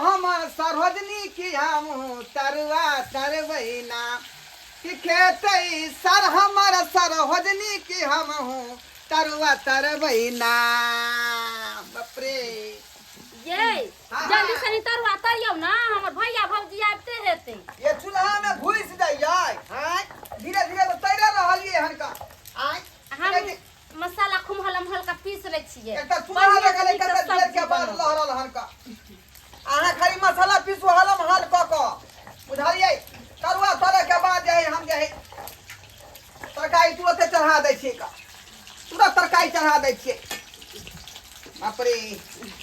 हमर सरोजनी की हम तरुआ तरबै ना कि खेतै सर हमर सरोजनी की हम तरुआ तरबै ना। बाप रे। ये हाँ, जल्दी हाँ। से नहीं तरुआ तरियौ ना, हमर भैया भौजी आबिते हेतै। ये चूल्हा में घुसि जाइए। आँय, धीरे धीरे तऽ तैरे रहलियै हन का। आँय, हम मसाला खूब हलम हल्का पीस लै छियै। एकटा चूल्हा बढ़िआँ लगल से नीक कते से देर के सब्जी बाद बनल। लहरल हन का। अहाँ खाली मसाला पीसू हलम हल कऽ कऽ, बुझलियै? तरुआ तरे के बाद जे है हम जे है तरकारी तुरते चढ़ा दै छियै का, तुरंत तरकारी चढ़ा दै छियै। बाप रे,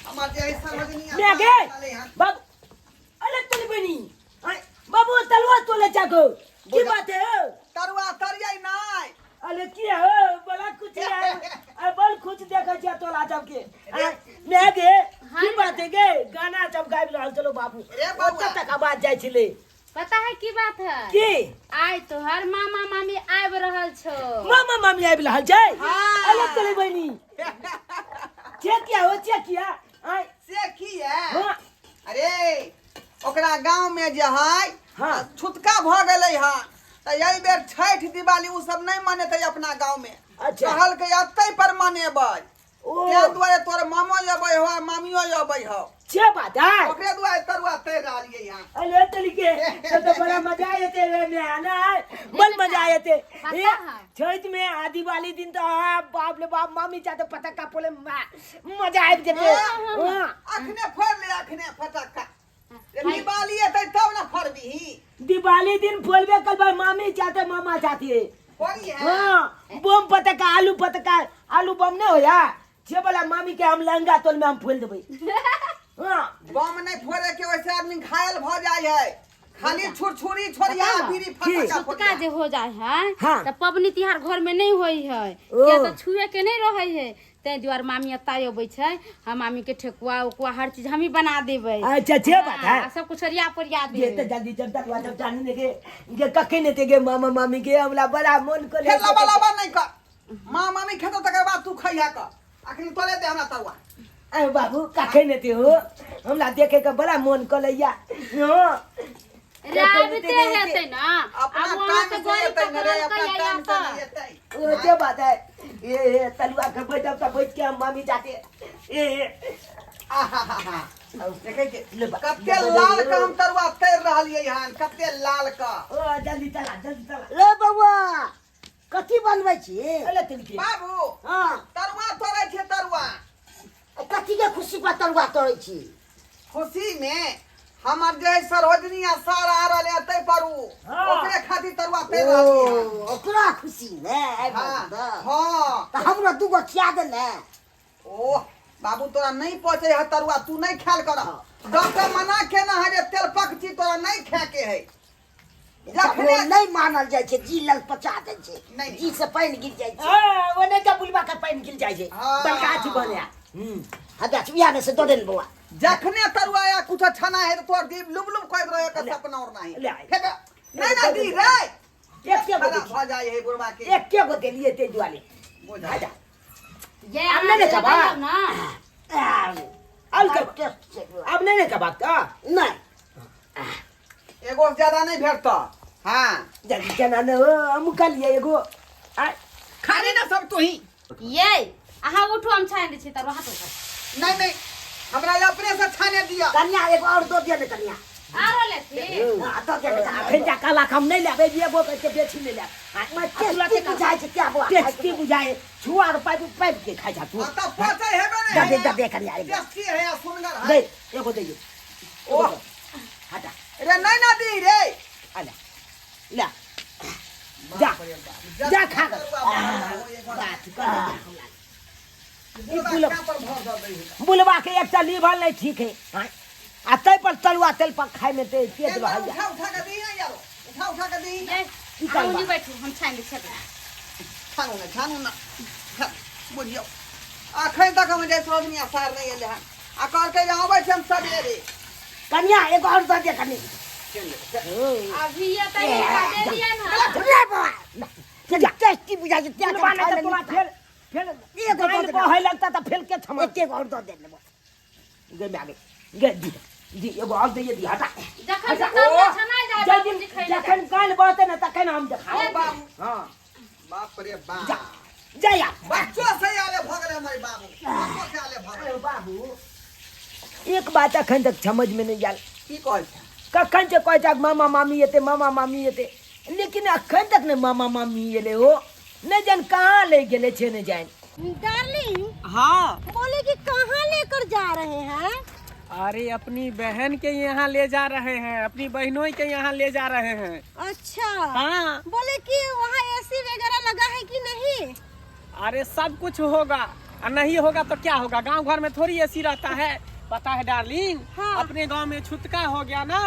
हमर जे है सरोजनी मैं गे बाबू, अरे तोली बनी बाबू, तलवा तोले जागो की बात है? तरुआ तरियै नहि। अरे की हो, बड़ा कुछ है, अरे बड़ खुश देखै छियै तोला सब के। मैं गे की बात है गे? गाना सब गाबि रहल चलो बाबू। रे बौआ। ओतऽ तक आवाज जाइ छलै। पता है की बात है? की? आइ तोहर मामा मामी आबि रहल छौ। मामा मामी आबि रहल छै? हाँ। अरे तोली बनी चे किया हो, चे किया आय? से की है? हाँ। अरे ओकरा गांव में जे है हाँ। छुतका भऽ गेलै हन, तऽ एहि बेर छठि दिवाली ओ सब नहि मनेतै अपना गांव में। अच्छा। कहलकै एतै पर मनेबै। ओ। ताहि दुआरे तोर मामो अबै हो आ मामियो अबै हो। से बात है। ओकरे दुआरे तरुआ तैर रहलियै हन। अरे तरीके तो तो बड़ा मजा आते रे में आना है, बड़ मजा आते। पता ए, है। छठ में आ दिवाली दिन तो आ, बाप रे बाप, मामी चाहते पटाखा फोड़े मजा आबि जेते। हाँ। अखने फोड़ ले, अखने फटक्का। दिवाली एतै तब ने फोड़बिही। दिवाली दिन फोड़बे करबै, मामी चाहते मामा चाहते। फोड़ी है। हाँ, बम पटाखा, आलू पटाखा, आलू बम नहीं होया छे वाला, मामी के हम लहंगा तोल में हम फोड़ देबै। हाँ। बम नहीं फोड़े के, वैसे आदमी घायल भ जाय है। खाली छुरछुरी छोड़िया पता है? बीड़ी फटका छुतका जे हो जाए है हाँ। तऽ पबनी तिहार घर में नहीं होई है। ओ। किया तऽ छुए के नहीं रहे है, ताहि दुआरे मामी एतऽ अबै छै। हम मामी के ठेकुआ उकुआ हर चीज हमही बना देबै। अच्छा, छे बात है। हाँ, सब कुछ ओरिया पोरिया ये तो देबै। जल्दी जब तक जब जानी ने के ये कखे ने ते गे मामा मामी के हमरा बड़ा मन को। फेर लबा लबा नहीं कर, माँ मामी खेतो तकर बाद तू खैहा कर। अखनी तोरे दे हमरा तरुआ। अरे बाबू, कखे ने ते हो, हमरा देखे के बड़ा मन कलैया। हां। रे आबिते हेतै ना। अपना आब वहाँ टाइम से से गाड़ी एतै ने रे, पकड़लकै अपना या टाइम से तऽ। नहीं एतै। ओ जे बात है, ये तलुआ के बैठब त बैठ के हम मामी जाते ए। आहाहाहा। देखै छियै ले बा- कते ले बा- लाल का हम तरुआ तैर रहलियै हन, कते लाल का। ओ जल्दी चला, जल्दी चला। रे बौआ, कथी बनबै छी? अरे तिलकी। बाबू। हँ। तरुआ तोड़ै छै, तरुआ। कथी के खुशी पर तरुआ तोड़ै छी? खुशी में हमर जे सरोजनी आ सार आ रहले है तै पर उ हाँ। ओकरे खातिर तरुआ तैर ओ रहलियै हन। ओकरा खुशी में आबि हाँ रहल बा। हाँ। तऽ हमरो दूगो खिया दे ने। ओह बाबू, तोरा नहीं पचे है तरुआ, तू नहीं खायल कर। डॉक्टर मना केना है जे तेलपक चीज तोरा नहीं खाए के है। जखने नहीं मानल जाइ छै, जी लग पचा दै छै। नहीं। जी से पानि गिर जाइ छै। हाँ, ओने के बुलबा के पानि गिर जाइ छै। हाँ। बड़का अथी बने। हँ, गाछ उएह ने से दऽ दे ने बौआ। जखने तरुआ या कुछ छना है तो तोर जीभ लुब लुब कहत रहे के सपना और नहीं। ले आइ। फेंक। नहीं ना दी रे। एके गो खराब दै भ जाइ है बुढ़वा के। एके गो देलियै ताहि दुआरे। बुझा। आजा। ये आब नहि ने अहाँ खेबा? लगाइयौ ना। आल के टेस्ट छै बौआ। आब नहि ने खेबाक तऽ नहि। एगो से ज्यादा नहीं भेटत। हाँ। जल्दी केना ने हो, हम कहलियै एगो आ खाली ना सब तू ही। ये अहाँ उठू, हम छानि दै छी तरुआ, हाथ उठू। नहीं नहीं, हमरा अपने से छाने दिया। कनिया, एगो और दऽ दिअ ने कनिया। आरो लेथिन। हँ, दऽ दिअ ने कनिया। अखन जा कहलक हम नहि लेबै, एगो के बेसी नहि लेब। मैं टेस्टी बुझाइ छै क्या बौआ? टेस्टी बुझाइ छुआ आर पाइप पाइप के खाइ जा तू। हाँ, तब पचे हेबे नहीं। दऽ दे, दऽ दे कनिया एगो। टेस्टी है आ सुनगर है। दे, एगो दैयौ। ओह। हटा। रे नहीं ना दी रे। अला ले जा, जा खा कर। बात कर हमरा। ई बुलबा के एकटा लीवर नहीं ठीक है। हाँ? आ तै पर तरुआ तेल पर खाय में ते तेज रहैया। उठा उठा के दी ना यारो, उठा उठा के दी। ये, की अहाँ करबा? ओनी बैठू, हम छानि दै छी अपना। छानू ना, छानू ना। छा- बुझियौ अखन तक हम जे सरोजनी आ सार नहि एलै हन आ कहलकै जे अबै छै हम सबेरे। कनिया, एगो और दऽ दिअ कनि। अभी ये तऽ हिनका दे दियनि हन। रे बौआ, टेस्टी बुझाइ छै तें। बुलबा नहि तऽ तोरा फेर फेर एगो गानि दऽ दे। बहै लगता तऽ फेर के थमा? एके गो और दऽ दे ने बौआ। गे माय गे, गे दी। दी एगो और दैये दी हटा। जखन से तरुआ छनाइ जाय जाहि दिन बाबूजी खाइ लए। जखन काल्हि बहतै ने तखन हम देखा ओ बाबू। हँ। बाप रे बाप। जा जा यार। बच्चो से आले भऽ गेलै हमर बाबू, बच्चो से आले भऽ गेलै। बाबू एक बात अखन तक समझ में नहीं आयल। की कहै छै? कखन से कहै छै मामा मामी एते, मामा मामी एते, लेकिन अखन तक नहीं मामा मामी एले हो, नहीं जान कहाँ ले गेले छे, नहीं जान। डार्लिंग। हाँ। बोले कि कहाँ लेकर जा रहे हैं? अरे अपनी बहन के यहाँ ले जा रहे हैं, अपनी बहनों के यहाँ ले जा रहे हैं। अच्छा। हाँ। बोले कि वहाँ एसी वगैरह लगा है कि नहीं? अरे सब कुछ होगा, और नहीं होगा तो क्या होगा, गांव घर में थोड़ी एसी रहता है। पता है डार्लिंग? हाँ। अपने गांव में छुटका हो गया ना,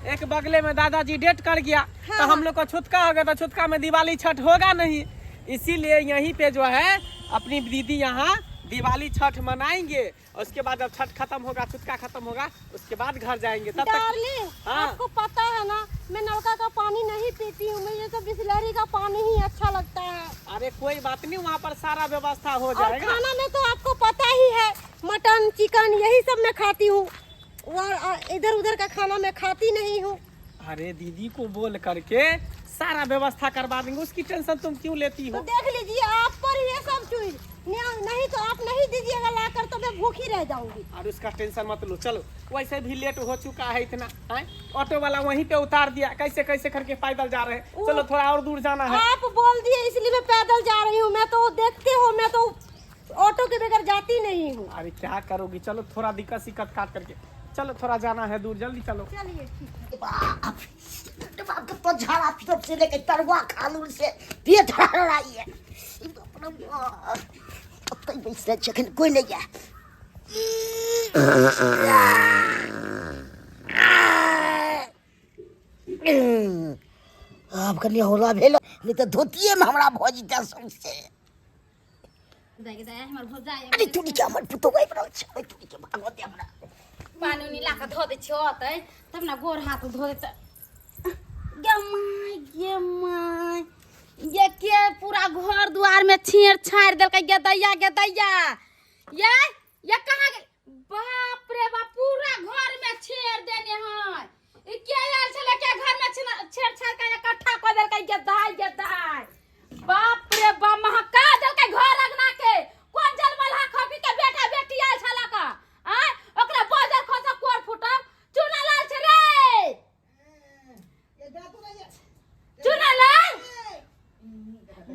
एक बगले में दादाजी डेट कर गया। हाँ। तो हम लोग को छुटका हो गया तो छुटका में दिवाली छठ होगा नहीं, इसीलिए यहीं पे जो है अपनी दीदी यहाँ दिवाली छठ मनाएंगे। उसके बाद जब छठ खत्म होगा, छुटका खत्म होगा, उसके बाद घर जाएंगे। तब तक डार्लिंग। हाँ। आपको पता है ना मैं नलका का पानी नहीं पीती हूँ, मुझे तो बिस्लरी का पानी ही अच्छा लगता है। अरे कोई बात नहीं, वहाँ पर सारा व्यवस्था हो और जाएगा। खाना में तो आपको पता ही है, मटन चिकन यही सब मैं खाती हूँ, और इधर उधर का खाना मैं खाती नहीं हूँ। अरे दीदी को बोल करके सारा व्यवस्था करवा देंगे, उसकी टेंशन तुम क्यों लेती हो? तो देख लीजिए आप पर ये सब चीज, नहीं तो आप नहीं दीजिएगा लाकर तो मैं भूखी रह जाऊंगी। और उसका टेंशन मत लो, चलो वैसे भी लेट हो चुका है इतना है, ऑटो वाला वहीं पे उतार दिया, कैसे कैसे करके पैदल जा रहे हैं, चलो थोड़ा और दूर जाना है। आप बोल दिए इसलिए मैं पैदल जा रही हूँ, मैं तो देखते हो मैं तो ऑटो के बगैर जाती नहीं हूँ। अरे क्या करोगी, चलो थोड़ा दिक्कत सिक्कत काट करके चलो, थोड़ा जाना है दूर, जल्दी चलो। चलिए ठीक है। बाप बाप के तो झाड़ा फिर से लेके तरुआ खालूर से पेट हराई है। अपना अब बैसले जखन कोई नहीं है। आब कनि हौला भेल, नहीं तऽ धोतिए में हमरा भऽ जेतै सौंसे। दाइ हमर भौजाइ। अरे तुरी के हमर पुतोहु आबि रहल छै, अरे तुरी के भागऽ दे हमरा। पानी उनी ला कऽ धो दै छियै, अतै तब ने गोर हाथ धो देतै। गे my गे my, ये के पूरा घर दुआर में छेड़ छाड़ देलकै। गे दैया गे दैया, ये कहाँ गेल? बाप रे बाप, पूरा घर में छेड़ देने है। ई के आयल छलै के घर में छेड़ छाड़ के इकट्ठा कऽ देलकै। गे दाइ गे दाइ, बाप रे बाप, महका देलकै घर अंगना के। कोन जलमलहा खपी के बेटा बेटी आयल छला का आय, ओकरा बजर खसा कोर फुटल। चुना लाल छै रे, चुना लाल,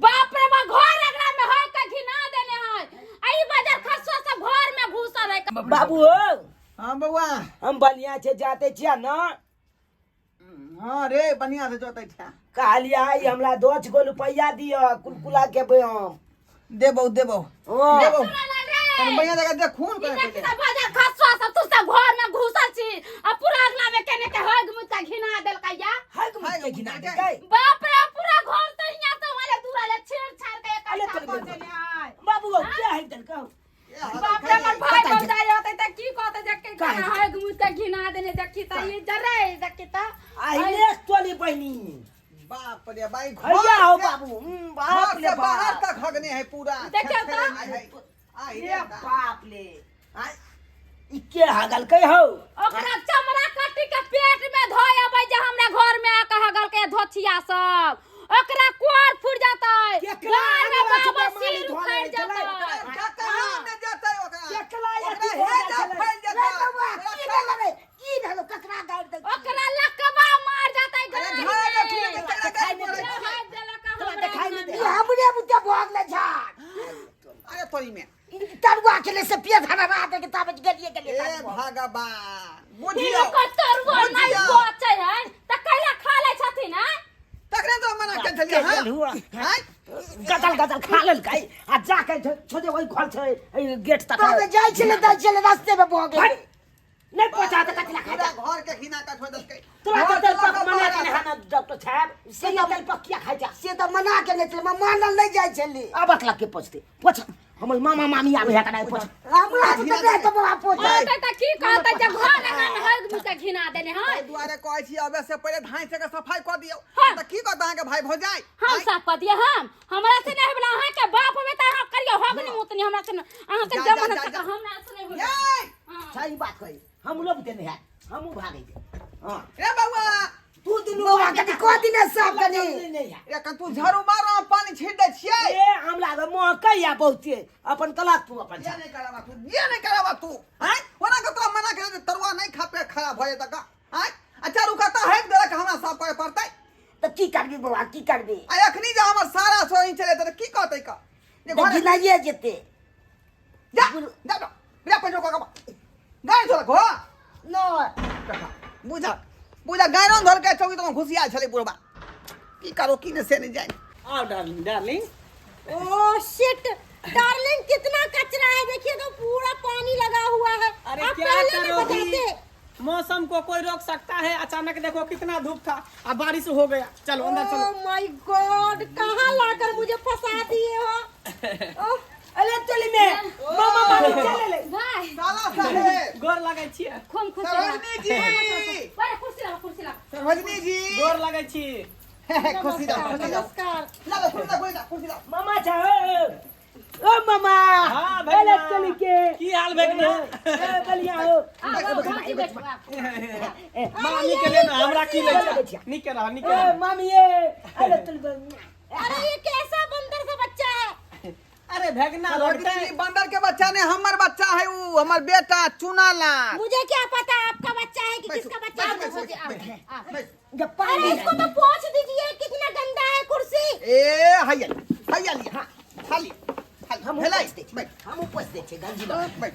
बाप रे बाप, घर अंगना में है के घिना देने है। आ ई बजर खसुआ सब घर में घुसल है। बाबू हो। हाँ बउआ। हम बढ़िया छे जाते छिया ना? हाँ रे, बढ़िया से जोते छे। कहलिया ई हमरा 10 गो रुपया दिय, कुलकुला के हम देबौ देबौ। हाँ। देबौ। चुना लाल रे। तनी बढ़िया जगह देख खून करे पहिले। सब बजर खसुआ सब तू सब घर में घुसल छी आ पूरा अंगना में केने के हग मुता घिना देलकै या। हग मुत के घिना देलकै। बाप रे, पूरा घर तो हियां से वाले दूर वाले छेड़ छाड़ के अरे इकट्ठा तोरी कर बहन। देने है। बाबू क्या है देलकै? बाप रे, हमर भाई भौजाइ होतै त की कहतै जे के काहे? हग मुत के घिना देने। देखी त ई जरे देखी त अहिले तोली बहिनी। बाप रे बाई, हैया हो बाबू, बाप घर रे से बाहर बाप। तक हगने है पूरा। देखियौ त। ए बाप ले, ई के हगलकै हौ? ओकरा चमड़ा काटी के पेट में धोय अबै जे हमरा घर में आके हगल के धोथिया सब, ओकरा कोर फुट जतै, केकरा घर में आगे बाबा बाबा सिर धो उखड़ लेने छलै? जतै। केकरा ओकरा अथी भऽ हेजा गेल छलै? फैल रे जेतै। बौआ, की भेल रे? की भेल? ककरा गारि दै छी? ओकरा लकवा मार जतै। अरे घर झाड़ में। के फूल के तकरा गारि पड़ै जो छै। हाथ देलक तोरा हमरा देखाइ नहि दे। ई हमरे बुते भऽ गेलै झाड़। अरे तोरी में ई तरुआ खेले से पेट हरा दे के ताबे गेलिए गेलिए। ए भगवान, बुझियौ। हिनको तरुआ नहि बुझियौ। बचै है तऽ कैला खा लै छथिन हैं? तकरे तो मना के छलियै। के गेल हुआ? हां। गदल गदल खा लेलकै आ जाके छोड़े ओहि घर छै एहि गेट तक। ताबे जाइ छलै दै छलै, रास्ते में भऽ गेलै। हट! नहीं पहुंचा त कथी ला खाइ पूरा जा? घर के घिना के छोड़ देलकै। तोरा घर तऽ तेल से पक लऽ कऽ मना बाहर केने हन डॉक्टर साहब, से तेल पक किया खाइ जा? से तऽ मना केने छलै, मानल नहि जाइ छलै। अब अकला के पोछते पोछ, हमर मामा मामी आबै है कनाइ पोछ। हमरा तऽ नहि तऽ बौआ पोछै। कहतै तऽ की कहतै जे घर अंगना में हग मुँह घिना देने है। ताहि दुआरे कहै छी अबे से पहिले धाँइ से के सफाई कऽ दियौ। हाँ। तऽ की कहत अहाँके भाई भौजाइ? हम साफ कऽ दिअ? हम हमरा से नहि होइवला। अहाँके बाप होबै तऽ अहाँ करियौ हगनी मुतनी, हमरा से नहि। अहाँके जा, जा, जमाना जा, तक जा। हमरा से नहि होइवला। यै हाँ। सही बात कही, हमरो बुते नहि है। हमहूँ भागै छी। हँ। रे बौआ तू दुनू बौआ कनि कऽ दिने साफ कनि नहि नहि है। रे कन तू झाड़ू मार पानी छीट दै छियै ए हमरा तऽ महकैया बहुते अपन कलाक तू अपन ये नहीं कराबा तू ये नहीं कराबा तू हैं ओना के तोरा मना के तरुआ नहीं खा पे खराब हो जेतक हैं अच्छा रुका त हेक देलक हमरा साफ करे पड़तै तऽ की करबी बौआ की करबी आ अखनी जे हमर सारा सोही चले त की कहतै का जे तऽ घरे गिनाइए जेतै जा जा जा बिना पैसा को का गाय धोलक हो नहि बुझा बुझा गायरो धोल के चौकी तो घुसिया छलै बुढ़बा की करो की ने से नहीं जाए आओ darling darling oh shit darling कितना कचरा है देखिए तो पूरा पानी लगा हुआ है अरे आप क्या पहले नहीं करोगी बताते मौसम को कोई रोक सकता है अचानक देखो कितना धूप था अब बारिश हो गया चलो अंदर चलो ओ my God कहाँ लाकर मुझे फंसा दिए हो ओह, अरे चली में मामा मामी चले ले भाई साला साहेब गोर लगै छियै खूब खुश रह सरोजनी जी बड़े कुर्सी ला कुर्सी ला सरोजनी जी गोर लगै छी खुशी रहो खुशी रहो नमस्कार ला ला कुर्सी ला कुर्सी ला कुर्सी ला मामा छा ओ मामा हाँ, अरे भगना। चली के की हाल भेगना ए बलिया हो आ भौजी बैठो आप मामी के लेना हमरा की लै चलै छै छियै। नीक रह नीक ए रह मामी ए अरे चल अरे ये कैसा बंदर सा बच्चा है अरे भेगना सरोजनी लगतै जी बंदर के बच्चा ने हमर बच्चा है ऊ हमर बेटा चुना लाल मुझे क्या पता आपका बच्चा है कि बैठो, किसका बच्चा बैठो, है बैठो, भौजी आओ बैठो, आओ बैठो। जब अरे पानी इसको तो पोंछ दीजिए कितना गंदा है कुर्सी ए हैया हैया लिया हाँ खाली खाली हमहूँ भेलै पोछि दै छियै। बैठ हमहूँ पोछि दै छियै गंजी लऽ बैठ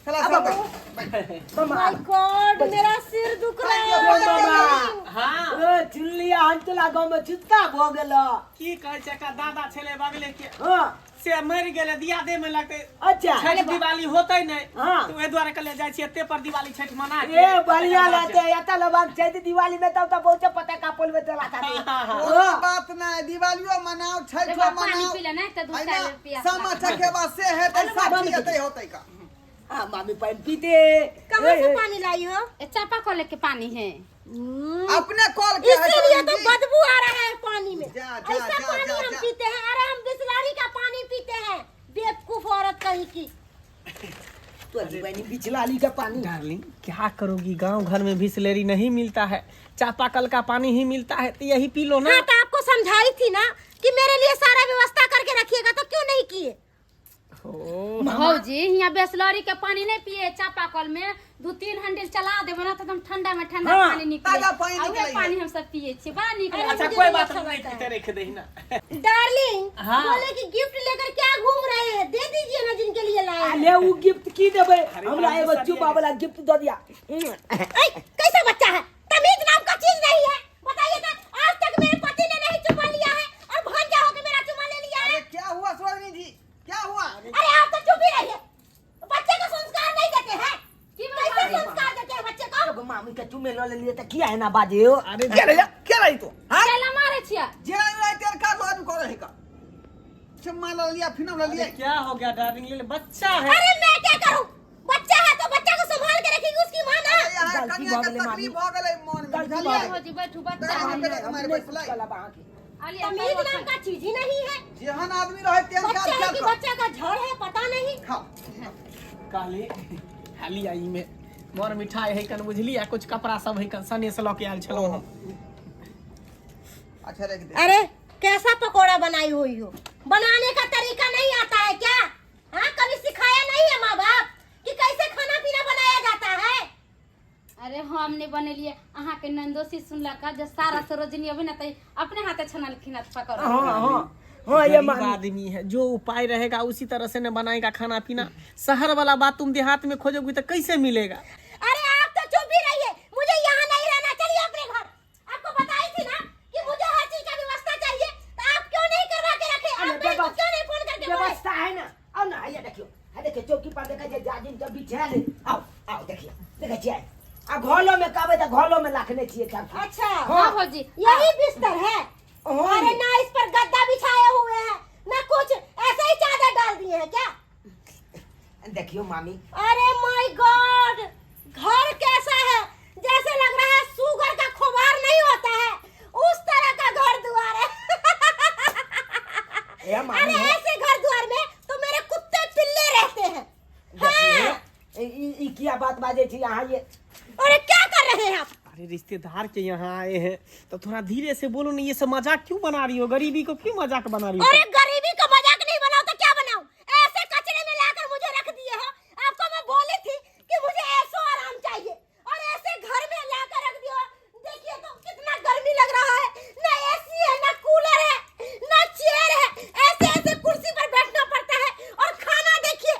चला सब बैठ बैठ मामा my God मेरा सिर दुख रहा है मामा। हाँ ए चुनलिया हम चला गाँव में छुटका भऽ गेल की कहै छै एकर दादा छलै बगले के हाँ से मरि गेलै दियादे में लगतै अच्छा छठ दिवाली होतै नहि हाँ। तऽ ओहि दुआरे कहलियै जाइ छियै एते पर दिवाली छठ मना के ए बढ़िया रहते एतऽ लबाक छै तऽ दिवाली में तब तऽ बहुते पटाखा पोलबे चला था हाँ, हाँ। कोनो बात नहीं दिवालियो मनाओ छठो देखो, पानी मनाओ पी ले ना, तऽ दू है चारि ना, बेर पियास सामा लागल। चकेवा से है तऽ साथी एतै होतै का हाँ मामी पानी पीते कहाँ से पानी लाई हो ए चापा कल के पानी है अपने कॉल के है इसीलिए तो सरोजनी जी। बदबू आ रहा है पानी में जा, जा, ऐसा जा, पानी जा, हम जा। पीते हैं अरे हम बिसलारी का पानी पीते हैं बेवकूफ औरत कहीं की तो जीवनी बिचलाली का पानी डार्लिंग क्या करोगी गांव घर में बिसलेरी नहीं मिलता है चापाकल का पानी ही मिलता है तो यही पी लो ना हाँ तो आपको समझाई थी ना कि मेरे लिए सारा व्यवस्था करके रखिएगा तो क्यों नहीं किए ओ, भौजी हियाँ बेसलरी के पानी नहीं पिए चापा कल में दू तीन हंडिल चला देबे ना तो एकदम ठंडा में ठंडा हाँ, पानी निकले ताजा पानी आ उहे निकलै है। पानी हम सब पिए छियै बड़ा नीक अरे लगै अच्छा मुझे कोई नहीं बात अच्छा नहीं लगता है। पीते रख दही ना डार्लिंग हाँ। बोले कि गिफ्ट लेकर क्या घूम रहे हैं दे दीजिए ना जिनके लिए लाए हैं। अले उ गिफ्ट की देबै अरे हमरा बाप रे, एगो सब चुपा ये- वाला गिफ्ट दऽ दिया ऐ, कैसा बच्चा है तमीज नाम का चीज नहीं है बताइए तो आज तक मेरे पति ने नहीं चुमा लिया है और भांजा होकर मेरा चुमा ले लिया है अरे क्या हुआ सरोजनी जी क्या हुआ अरे आप तो चुप ही रहिए बच्चे को संस्कार नहीं देते हैं की कैसे संस्कार देते हैं बच्चे को एगो मामी के चुमे लऽ लेलियै तऽ किया एना बाजे हो अरे के रही के रही तू हां केला मारे छियै जे रही तेर का तो आदमी करे है का चुम्मा ल लिया फिनम ल लिया अरे क्या हो गया डार्लिंग ले ले, बच्चा है अरे मैं क्या करूं बच्चा है तो बच्चा को संभाल के रखेगी उसकी माँ ना अरे यहाँ गलती कनिया भऽ के गेलै मामी। तकलीफ भऽ गेलै मन में गलती बुझलियै भऽ भौजी बैठू बच्चा तकरा है। हम हमारे बैठलै अलिया तमीज नाम का चीज ही नहीं है जेहन आदमी रहे तेहन बच्चा काज है कर कि बच्चा का झड़ है पता नहीं खाओ कहली हाली आई में मोर मिठाई है कन बुझली आ कुछ कपड़ा सब है कन सने से लऽ के आयल छलहुँ हम अच्छा रख दे अरे कैसा पकोड़ा बनाई हुई हो बनाने का तरीका नहीं आता है क्या हाँ कभी सिखाया नहीं है माँ बाप कि कैसे खाना पीना बनाया जाता है अरे हम नहीं बनेलिए अहाँ के नंदोसी सुनलक जे सारा सरोजनी अभी ना त अपने हाथे छनलखिन पकौड़ा हाँ हाँ हाँ ये गरीब मामी आदमी है जो उपाय रहेगा उसी तरह से न बनाएगा खाना पीना शहर वाला बात तुम देहात में खोजोगी तो कैसे मिलेगा अरे आप तो चुप ही रहिए मुझे यहाँ नहीं रहना चलिए अपने घर आपको बताई थी ना कि मुझे हर चीज का व्यवस्था चाहिए तो आप क्यों नहीं करवा के रखे आप अरे मेरे को व्यवस्था- क्यों नहीं फोन करके बोले व्यवस्था है ना आओ ना आइए देखियो आ देखियो चौकी पर देखै छियै जाजिम सब बिछायल है आओ आओ देखियो देखै छियै आ घलो में कहबै तऽ घलो में राखने छियै सब अच्छा हाँ भौजी यही बिस्तर है हाँ। अरे ना इस पर गद्दा बिछाए हुए हैं ना कुछ ऐसे ही चादर डाल दिए हैं क्या देखियो मामी अरे my God घर कैसा है जैसे लग रहा है सुगर का खोबार नहीं होता है उस तरह का घर द्वार है ए मामी अरे है। ऐसे घर द्वार में तो मेरे कुत्ते पिल्ले रहते हैं देखियो ई ई किया बात बाजै छी अहाँ ये अरे क्या अरे रिश्तेदार के यहाँ आए हैं तो थोड़ा धीरे से बोलो ना, ये सब मजाक क्यों बना रही हो? गरीबी को क्यों मजाक बना रही हो? अरे गरीबी को मजाक नहीं बनाओ तो क्या बनाऊं? ऐसे कचरे में लाकर मुझे रख दिए हो। आपको मैं बोली थी कि मुझे ऐसो आराम चाहिए और ऐसे घर में लाकर रख दियो। देखिए तो कितना गर्मी लग रहा है, ना एसी है, ना कूलर है, ना चेयर है, ऐसे ऐसे कुर्सी पर बैठना पड़ता है। और खाना देखिए,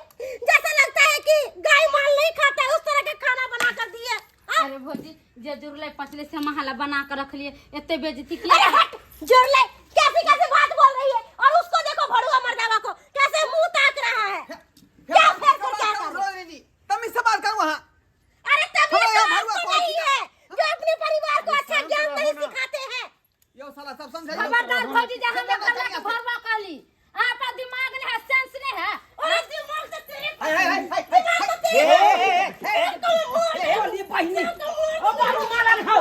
जैसा लगता है कि गाय माल नहीं खाता है, उस तरह का खाना बना कर दिए। हाँ? अरे भौजी, जे जुड़ले पचले से महाला बना के रख लिए, एते बेइज्जती की। अरे हट, जोर ले, कैसी कैसी बात बोल रही है। और उसको देखो भड़ुआ मर्दावा को कैसे मुंह ताक रहा है। क्या फेर कर क्या कर रहे हो? तमीज से बात करू अहाँ। अरे तभी हमारे तो यहाँ भड़ुआ आपको कौन नहीं सी है जो अपने परिवार को अच्छा शांत ज्ञान रहो नहीं ना। सिखाते हैं। यौ साला सब समझाइयो। खबरदार भौजी, जे हमरा समझाइयो। घर के भरवा कहली। आपका दिमाग नहीं है, सेंस नहीं है। और दिमाग तो तेरे हाय हाय हाय हाय हाय। दिमाग तो तेरे ए, बहिनी ओ बाबू मारल हौ।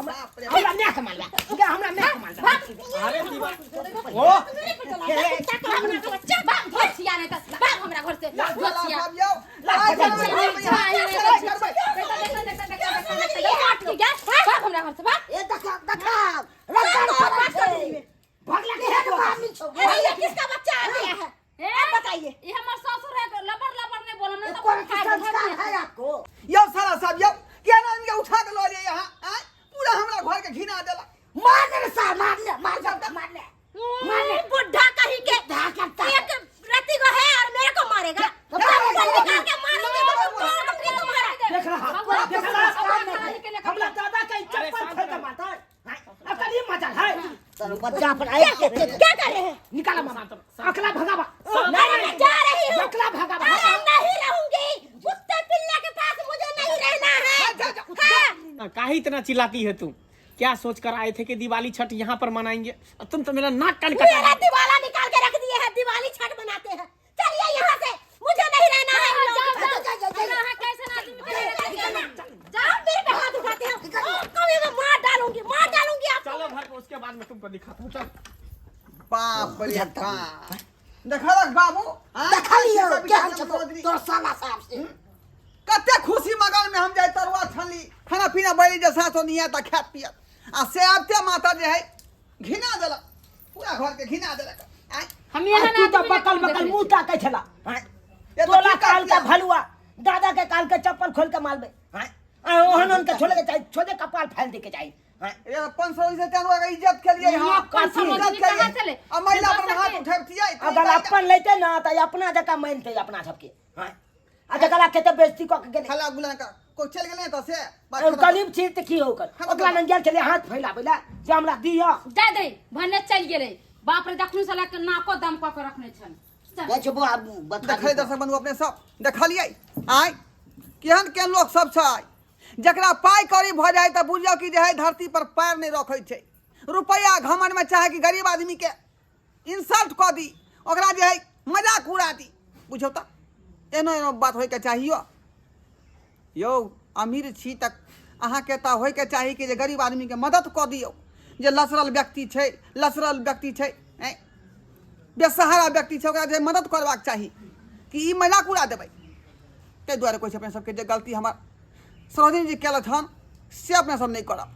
बाप रे। हमरा माय के मारला गे, हमरा माय के मारला। अरे ओ मेरे पे चला गया, कुत्ता का अपना का बच्चा। भाग धोसिया, नहीं तो भाग हमरा घर से धोसिया। साहब यौ, लड़ाई करबै, लड़ाई करबै। भाग हमरा घर से भाग। ए देखा देखा रगड़ बात कर पड़ै रही है। छै। भगला के केहन बामी छौ? अरे ये किसका बच्चा आ गया है? आप बताइए। ये हमर ससुर है, लबर लबर नहीं बोलम ना तो कोन संस्कार है आपको? यौ साला साहब यौ, केना इनके उठा के लऽ लिए यहाँ? आँय? पूरा हमरा घर के घिना देलक। मार ले रे सार, मार ले, मार ले, मार ले, मार ले। बुढ़ा कहीं के बुढ़ा करता है। एक रति को है और मेरे को मारेगा। तो चप्पल निकाल के मारूंगी तो तोड़ दूंगी तुम्हारा। देख रहा, देख रहा, हमरा दादा के चप्पल खोल के मारता है। अब कल ये मजा है। चलो बच्चा पर आए क्या क्या कर रहे हैं? निकाला मामा, अकला भगावा। नहीं, मैं जा रही हूँ। अकला भगावा। अरे नहीं रहूंगी, कुत्ते पिल्ले के पास मुझे नहीं रहना है। हाँ। काहे इतना चिल्लाती है तुम? क्या सोच कर आए थे कि दिवाली छठ यहाँ पर मनाएंगे, और तुम तो मेरा नाक कान कटा मेरा दिवाला निकाल के रख दिए हैं, दिवाली छठ मनाते हैं। चलिए यहाँ से, मुझे नहीं रहना है। जाओ जाओ, जाओ, जाओ, जाओ, हमरा कैसे आदमी के जाओ, मेरे पे हाथ उठाते हो। कभी मैं मार डालूंगी, मार डालूंगी आपको। चलो घर पर, उसके बाद मैं तुमको दिखाता हूँ, चल। बाप रे बाप, देखलक बाबू? आँय? देखलियो सब केहन सब छौ समझली। तोर साला साहब से। कते खुशी मगन में हम जाय तरुआ छनली, खाना पीना बैली जे सासो नहीं त खात पियत, आ से आबते माता जे है घिना देलक, पूरा घर के घिना देलक। आँय? हम यहाँ तू तो बकल बकल मुंह ताकै छला। ये तो तोला की काल का करतिया? भलुआ दादा के काल के चप्पल खोल के मारबे। आ ओहन ओहन के छोड़े के चाही, छोड़े कपाल फैल दे के चाही। ये 500 से तरुआ के इज्जत के लिए, हां, कथी? इज्जत के कहाँ लिए। चले? आ महिला पर हाथ के। उठैबतियै। अगर अपन लेते ना त अपना जका मानते अपना सबके। आ जकरा के त बेइज्जती क के गेलै। हल्ला गुला का कोई चल गेलै त से बात और खत्म। गरीब छी त की होकर ओकरा लग गेल छलै हाथ फैलाबै ला जे हमरा दिअ। जा दे भने चल गेलै। बाप रे, जखन से लके नाको दम कऽ के रखने छल। चल। जाइ छौ बौआ बता। देखै दर्शक बंधु अपने सब देखलियै, आँय, केहन केहन लोक सब छै। जकरा पाइ कौड़ी भऽ जाइ तऽ बुझियौ कि जे है धरती पर पैर नहि रखै छै। रुपैआ घमंडमे चाहे कि गरीब आदमीके इंसल्ट कऽ दी, ओकरा जे है मजाक उड़ा दी। बुझियौ तऽ एहनो एहनो बात होइके चाहियो। यौ अमीर छी तऽ अहाँके तऽ होइके चाही कि जे गरीब आदमीके मदद कऽ दियौ, जे लसरल व्यक्ति छै, लसरल व्यक्ति छै, आँय, बेसहारा व्यक्ति छै, ओकरा जे मदद करबाक चाही कि ई मजाक उड़ा देबै। ताहि दुआरे कहै छी अपने सबके जे गलती हमर सरोजिनी जी केलथि हन से अपने सब नहि करब।